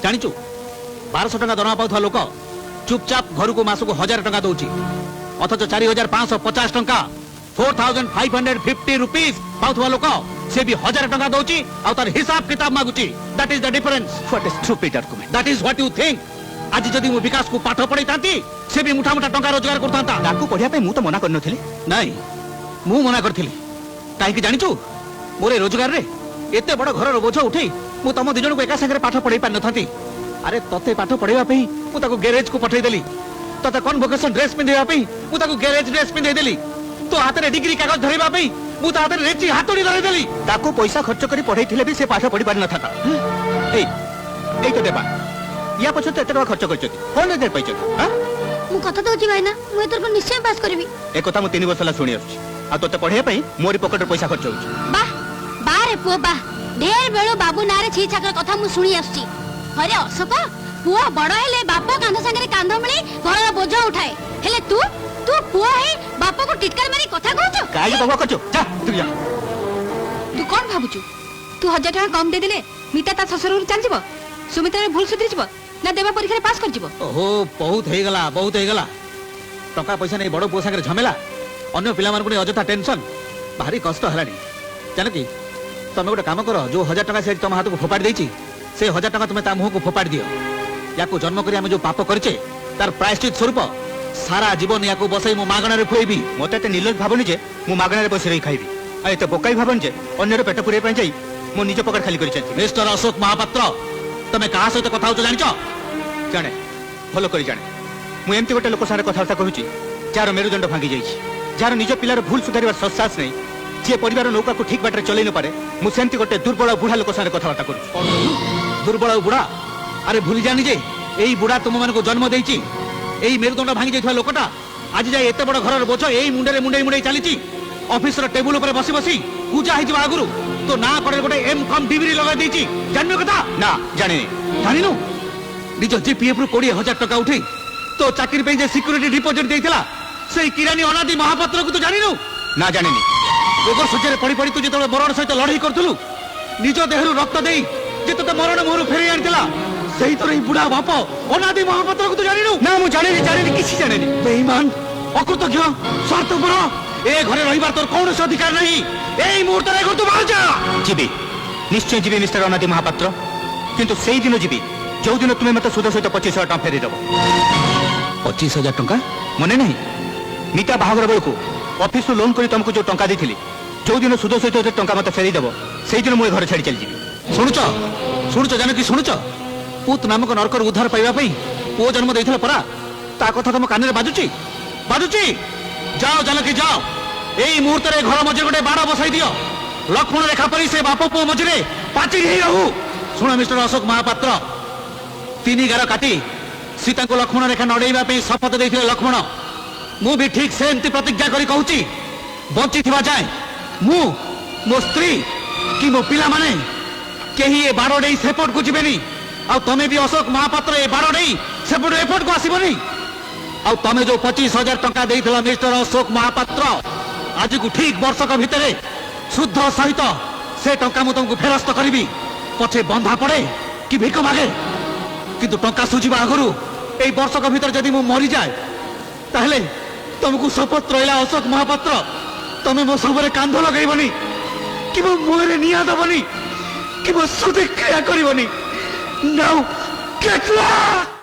ଜାଣିଛୁ, 1200 ଟଙ୍କା ଦରମା ପାଉଥିବା ଲୋକ ଚୁପଚାପ ଘରକୁ ମାସକୁ 1000 ଟଙ୍କା ଦଉଛି, ଅଥଚ 4550 ଟଙ୍କା, ₹4550 ପାଉଥିବା ଲୋକ ସେ ବି 1000 ଟଙ୍କା ଦଉଛି ଆଉ ତାର ହିସାବ କିତାବ ମାଗୁଛି। That is the difference. What a stupid argument. That is what you think. ଆଜି ଯଦି ମୁଁ ବିକାଶକୁ ପାଠ ପଢେଇଥାନ୍ତି, ସେ ବି ମୁଠା ମୁଠା ଟଙ୍କା ରୋଜଗାର କରୁଥାନ୍ତା। ତାକୁ ପଢିବା ପାଇଁ ମୁଁ ତ ମନା କରିନଥିଲି। ନାଇଁ, ମୁଁ ମନା କରିଥିଲି। କାହିଁକି ଜାଣିଛୁ? ମୋର ଏ ରୋଜଗାରରେ ଏତେ ବଡ ଘରର ବୋଝ ଉଠେଇ ମୁଁ ତମ ଦି ଜଣଙ୍କୁ ଏକା ସାଙ୍ଗରେ ପାଠ ପଢେଇ ପାରିନଥାନ୍ତି। ଆରେ, ତତେ ପାଠ ପଢେଇବା ପାଇଁ ମୁଁ ତାକୁ ଗ୍ୟାରେଜକୁ ପଠେଇଦେଲି। ତତେ କନଭୋକେସନ ଡ୍ରେସ ପିନ୍ଧେଇବା ପାଇଁ ମୁଁ ତାକୁ ଗ୍ୟାରେଜ ଡ୍ରେସ ପିନ୍ଧେଇଦେଲି। ତୋ ହାତରେ ଡିଗ୍ରୀ କାଗଜ ଧରେଇବା ପାଇଁ ମୁଁ ତା ହାତରେ ରେଞ୍ଚି ହାତୁଡି ଧରେଇଦେଲି। ତାକୁ ପଇସା ଖର୍ଚ୍ଚ କରି ପଢେଇଥିଲେ ବି ସେ ପାଠ ପଢି ପାରିନଥାନ୍ତା। ଏଇ ଏଇ ତ ଦେବା, ୟା ପଛରେ ତ ଏତେ ଟଙ୍କା ଖର୍ଚ୍ଚ କରିଛନ୍ତି, କଣ ରେଜଲ୍ଟ ପାଇଛନ୍ତି, ହାଁ? ମୁଁ କଥା ଦଉଛି ଭାଇନା, ମୁଁ ଏଥରକ ନିଶ୍ଚୟ ପାସ୍ କରିବି। ଏ କଥା ମୁଁ 3 ବର୍ଷ ହେଲା ଶୁଣି ଆସୁଛି ଆଉ ତୋତେ ପଢେଇବା ପାଇଁ ମୋରି ପକେଟରେ ପଇସା ଖର୍ଚ୍ଚ ହଉଛି। ବାহ ବାରେ ପୁଅ ବାহ। ଢେର ବେଳୁ ବାବୁ ନାଁରେ ଛି ଛାକର କଥା ମୁଁ ଶୁଣି ଆସୁଛି। ହରେ ଅଶୋକ, ପୁଅ ବଡ ହେଲେ ବାପ କାନ୍ଧ ସାଙ୍ଗରେ କାନ୍ଧ ମିଳେଇ ଘରର ବୋଝ ଉଠାଏ। ହେଲେ ତୁ ତୁ ପୁଅ ହେଇ ବାପକୁ ଟିଟକାର ମାରି କଥା କହୁଛୁ? କାହିଁକି ବକ କରୁଛୁ? ଯା, ତୁ ଯା। ତୁ କଣ ଭାବୁଛୁ, ତୁ 1000 ଟଙ୍କା କମ ଦେଇଦେଲେ ମିତା ତା ଶ୍ୱଶୁର ଘରୁ ଚାଲିଯିବ, ସୁମିତ୍ରାର ଭୁଲ ସୁଧରିଯିବ ନା ଦେବା ପରୀକ୍ଷାରେ ପାସ୍ କରିଯିବ? ଓହୋ, ବହୁତ ହେଇଗଲା, ବହୁତ ହେଇଗଲା। ଟଙ୍କା ପଇସା ନେଇ ବଡ ପୁଅ ସାଙ୍ଗରେ ଝମେଲା, ଅନ୍ୟ ପିଲାମାନଙ୍କୁ ନେଇ ଅଯଥା ଟେନସନ, ଭାରି କଷ୍ଟ ହେଲାଣି। ଜାନକୀ, ତମେ ଗୋଟେ କାମ କର। ଯୋଉ 1000 ଟଙ୍କା ସେ ତମ ହାତକୁ ଫୋପାଡ଼ି ଦେଇଛି, ସେ 1000 ଟଙ୍କା ତୁମେ ତା ମୁହଁକୁ ଫୋପାଡ଼ି ଦିଅ। ୟାକୁ ଜନ୍ମ କରି ଆମେ ଯୋଉ ପାପ କରିଛେ, ତାର ପ୍ରାୟଶ୍ଚିତ ସ୍ୱରୂପ ସାରା ଜୀବନ ୟାକୁ ବସେଇ ମୁଁ ମାଗଣାରେ ଖୁଏଇବି। ମତେ ଏତେ ନିର୍ଲଜ ଭାବନି ଯେ ମୁଁ ମାଗଣାରେ ବସି ରହି ଖାଇବି, ଆଉ ଏତେ ବୋକାଇ ଭାବନି ଯେ ଅନ୍ୟର ପେଟ ପୁରେଇବା ପାଇଁ ଯାଇ ମୋ ନିଜ ପକେଟ ଖାଲି କରି ଚାଲିଛି। ମିଷ୍ଟର ଅଶୋକ ମହାପାତ୍ର, ତମେ କାହା ସହିତ କଥା ହଉଛ ଜାଣିଛ? ଜାଣେ, ଭଲ କରି ଜାଣେ। ମୁଁ ଏମିତି ଗୋଟେ ଲୋକ ସାଙ୍ଗରେ କଥାବାର୍ତ୍ତା କରୁଛି ଯାହାର ମେରୁଦଣ୍ଡ ଭାଙ୍ଗି ଯାଇଛି, ଯାହାର ନିଜ ପିଲାର ଭୁଲ ସୁଧାରିବାର ସତ୍ସାହସ ନାହିଁ, ଯିଏ ପରିବାର ନୌକାକୁ ଠିକ ବାଟରେ ଚଲେଇ ନପାରେ। ମୁଁ ସେମିତି ଗୋଟେ ଦୁର୍ବଳ ବୁଢା ଲୋକ ସାଙ୍ଗରେ କଥାବାର୍ତ୍ତା କରୁଛି। ଦୁର୍ବଳ ଆଉ ବୁଢା? ଆରେ, ଭୁଲି ଯାନି ଯେ ଏଇ ବୁଢା ତୁମମାନଙ୍କୁ ଜନ୍ମ ଦେଇଛି। ଏଇ ମେରୁଦଣ୍ଡ ଭାଙ୍ଗି ଯାଇଥିବା ଲୋକଟା ଆଜି ଯାଇ ଏତେ ବଡ ଘରର ବୋଝ ଏଇ ମୁଣ୍ଡରେ ମୁଣ୍ଡେଇ ମୁଣ୍ଡେଇ ଚାଲିଛି। ଅଫିସର ଟେବୁଲ ଉପରେ ବସି ବସି ପୂଜା ହେଇଯିବା ଆଗରୁ ତୋ ନାଁ କଡ଼ରେ ଗୋଟେ ଏମ କମ୍ ଡିଗ୍ରୀ ଲଗାଇ ଦେଇଛି। ଜାଣିନୁ କଥା? ନା, ଜାଣିନି। ଜାଣିନୁ? ନିଜ ଜିପିଏଫ ରୁ 20,000 ଟଙ୍କା ଉଠେଇ ତୋ ଚାକିରି ପାଇଁ ଯେ ସିକ୍ୟୁରିଟି ଡିପୋଜିଟ ଦେଇଥିଲା, ସେଇ କିରାନୀ ଅନାଦି ମହାପାତ୍ରକୁ ତୁ ଜାଣିନୁ? ନା, ଜାଣିନି। ରୋଗ ଶଯ୍ୟାରେ ପଡି ପଡି ତୁ ଯେତେବେଳେ ମରଣ ସହିତ ଲଢେଇ କରୁଥିଲୁ, ନିଜ ଦେହରୁ ରକ୍ତ ଦେଇ ଯେ ତୋତେ ମରଣ ମୁହଁରୁ ଫେରେଇ ଆଣିଥିଲା, ସେଇ ତୋର ଏଇ ବୁଢା ବାପ ଅନାଦି ମହାପାତ୍ରକୁ ତୁ ଜାଣିନୁ? ନା, ମୁଁ ଜାଣିନି, ଜାଣିନି, କିଛି ଜାଣିନି। ବେଇମାନ, ଅକୃତଜ୍ଞ, ସ୍ୱାର୍ଥପର, ଏ ଘରେ ରହିବାର ତୋର କୌଣସି ଅଧିକାର ନାହିଁ। ଏଇ ମୁହୂର୍ତ୍ତରେ ଏ ଘରୁ ତୁ ବାହାର ଯା। ଯିବି, ନିଶ୍ଚୟ ଯିବି ମିଷ୍ଟର ଅନାଦି ମହାପାତ୍ର। କିନ୍ତୁ ସେଇ ଦିନ ଯିବି ଯୋଉଦିନ ତୁମେ ମତେ ସୁଧ ସହିତ 25,000 ଟଙ୍କା ଫେରିଦେବ। 25,000 ଟଙ୍କା? ମନେ ନାହିଁ? ମିତା ବାହାଘର ବେଳକୁ ଅଫିସରୁ ଲୋନ୍ କରି ତମକୁ ଯୋଉ ଟଙ୍କା ଦେଇଥିଲି। ଯୋଉଦିନ ସୁଧ ସହିତ ସେ ଟଙ୍କା ମତେ ଫେରିଦେବ, ସେଇଦିନ ମୁଁ ଏ ଘର ଛାଡ଼ି ଚାଲିଯିବି। ଶୁଣୁଛ, ଶୁଣୁଛ ଜାନକୀ, ଶୁଣୁଛ? ପୁତ ନାମକ ନରକରୁ ଉଦ୍ଧାର ପାଇବା ପାଇଁ ପୁଅ ଜନ୍ମ ଦେଇଥିଲା ପରା। ତା କଥା ତମ କାନରେ ବାଜୁଛି, ବାଜୁଛି? ଯାଅ ଜାନକୀ, ଯାଅ। ଏଇ ମୁହୂର୍ତ୍ତରେ ଘର ମଝିରେ ଗୋଟେ ବାଡ଼ ବସାଇ ଦିଅ। ଲକ୍ଷ୍ମଣ ରେଖା ପରି ସେ ବାପ ପୁଅ ମଝିରେ ପାଚେରୀ ହେଇ ରହୁ। ଶୁଣ ମିଷ୍ଟର ଅଶୋକ ମହାପାତ୍ର, ତିନି ଗାର କାଟି ସୀତାଙ୍କୁ ଲକ୍ଷ୍ମଣ ରେଖା ନଡେଇବା ପାଇଁ ଶପଥ ଦେଇଥିଲେ ଲକ୍ଷ୍ମଣ। ମୁଁ ବି ଠିକ ସେମିତି ପ୍ରତିଜ୍ଞା କରି କହୁଛି, ବଞ୍ଚିଥିବା ଯାଏ ମୁଁ, ମୋ ସ୍ତ୍ରୀ କି ମୋ ପିଲାମାନେ କେହି ଏ ବାଡ଼ ଡେଇ ସେପଟକୁ ଯିବେନି। ଆଉ ତମେ ବି ଅଶୋକ ମହାପାତ୍ର, ଏ ବାଡ଼ ଡେଇ ସେପଟୁ ଏପଟକୁ ଆସିବନି। ଆଉ ତମେ ଯୋଉ 25,000 ଟଙ୍କା ଦେଇଥିଲ ମିଷ୍ଟର ଅଶୋକ ମହାପାତ୍ର, ଆଜିକୁ ଠିକ ବର୍ଷକ ଭିତରେ ସୁଧ ସହିତ ସେ ଟଙ୍କା ମୁଁ ତମକୁ ଫେରସ୍ତ କରିବି, ପଛେ ବନ୍ଧା ପଡେ କି ଭିକ ମାଗେ। କିନ୍ତୁ ଟଙ୍କା ସୁଝିବା ଆଗରୁ ଏଇ ବର୍ଷକ ଭିତରେ ଯଦି ମୁଁ ମରିଯାଏ, ତାହେଲେ ତମକୁ ଶପଥ ରହିଲା ଅଶୋକ ମହାପାତ୍ର, ତମେ ମୋ ଶବରେ କାନ୍ଧ ଲଗେଇବନି କି ମୋ ମୁହଁରେ ନିଆଁ ଦବନି କି ମୋ ଶୁଦ୍ଧିକ୍ରିୟା କରିବନି। Now get lost!